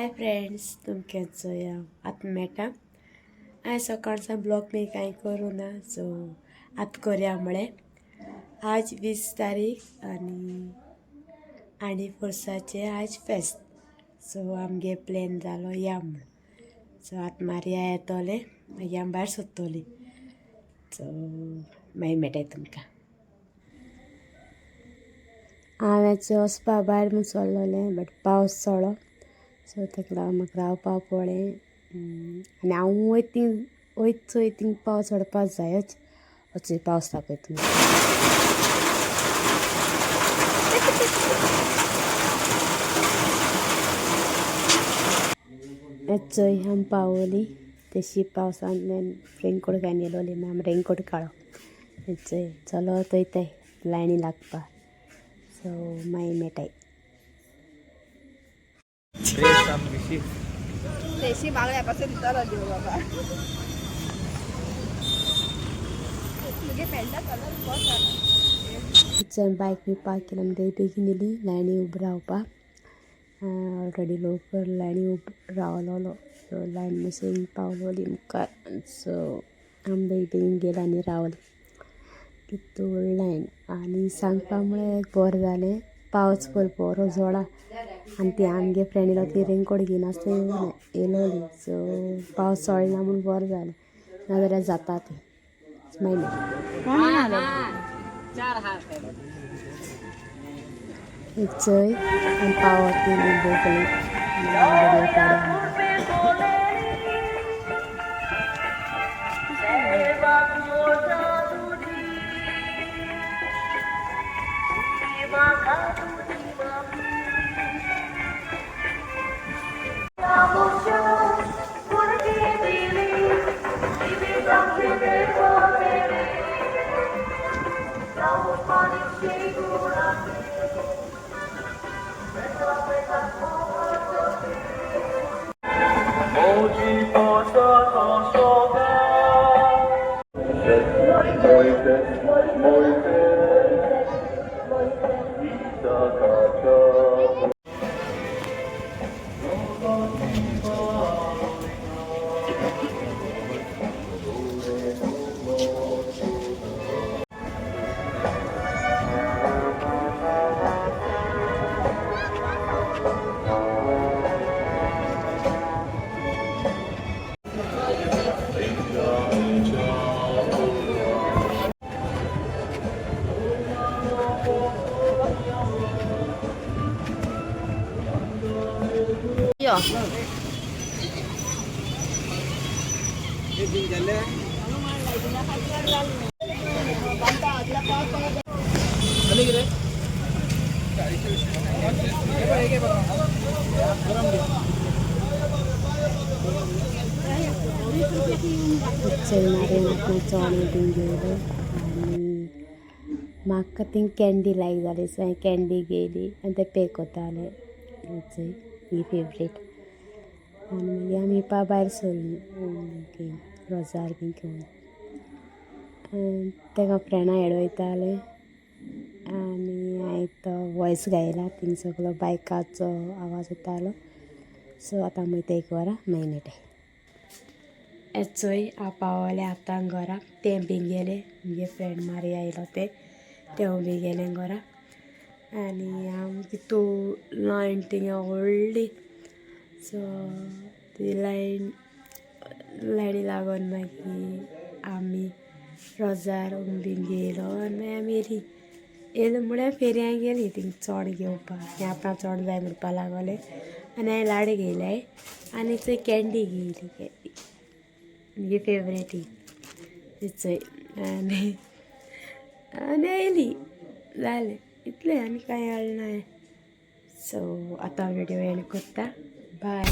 Hi friends, तुमकां चोया आतां मेळटा. हांवें सकाळचा ब्लॉग बी कांय करूं ना, सो आतां करया म्हळें. आज 20 तारीख आनी आनी फोर्साचें आज फेस्त. सो आमगे प्लॅन जालो या म्हूण. सो आतां मारया येतोलें, मागीर आमी भायर सोदतलीं. सो मागीर मेळटाय तुमकां. हांवें वचपा भायर म्हूण सरलोलें, बट पावस चोडलो, सो ताका लागून म्हाका रावपा पडलें. आनी हांव वयता थिंग वयता चोय थिंग पावस पडपा जायच. वचून पावस दाखयता तुमकां. चोय आमी पावली तशी पावसांतल्यान रेनकोट घालून येयलोली, मागीर आमी रेनकोट काडलो. चोय चलत वयताय लायनी लागपा. सो मागीर मेळटाय. ड्रेस आमची देशी बांगड्या पासून दितालो देव बाबा. तुगे पॅन्टा कलर बरो जाला. बायक बी पार्क केली आमी, बेगीन येयली लायनी उब रावपा. ऑलरेडी लोक लायनी उब रावलोलो. सो लायन मातशें पावलोली मुखार. सो आमी बेगीन बेगीन गेली आनी रावली. कितू व्हडली लायन. आनी सांगपा म्हळ्यार एक बरें जालें, पावस पय बरो जोडा आनी ती आमगे फ्रेंड येयलो, ती रेनकोट घेयनासतना येयलोली. सो पावस चोडना म्हूण बरें जालें, नाजाल्यार जाता तें. मागीर चोय आनी पावत बोगले व्हिडियो काडून. यो. चोय मारयान आपणा चोणे बीन घेयले आनी म्हाका थिंग कँडी लायक जाली, सो हांवें कँडी घेयली आनी ते पे कोताले. चोय ही फेवरेट. आनी मागीर आमी पा भायर सरली रोजार बीन घेवन. तेका फ्रेंडा हेड वयताले आनी हांवें तो वॉयस गायला, थिंग सगलो बायकाचो आवाज येतालो. सो आतां आमी वयताय घरा, मागीर मेळटाय. चोय हांव पावलें आतां घरा. तें बी गेलें, म्हगे फ्रेंड मारिया येयलो तें, तेंवूय बी गेलें घरा. आनी हांव तितू लायन थिंगा व्हडली. सो ती लायन लायनी लागून मागीर आमी रोजार बी गेलो आनी मागीर आमी येयली. येयली म्हळ्यार फेरयां गेली थिंग चोण घेवपाक. आपणा चोण जाय म्हणपा लागोलें आनी हांवें लाडू घेयले आनी थंय कँडी घेयली. कँडी म्हगे फेवरेट ही. चोय आनी आनी येयली, जालें इतलें, आनी कांय हाडलें ना. सो आतां व्हिडियो एंड करता. बाय.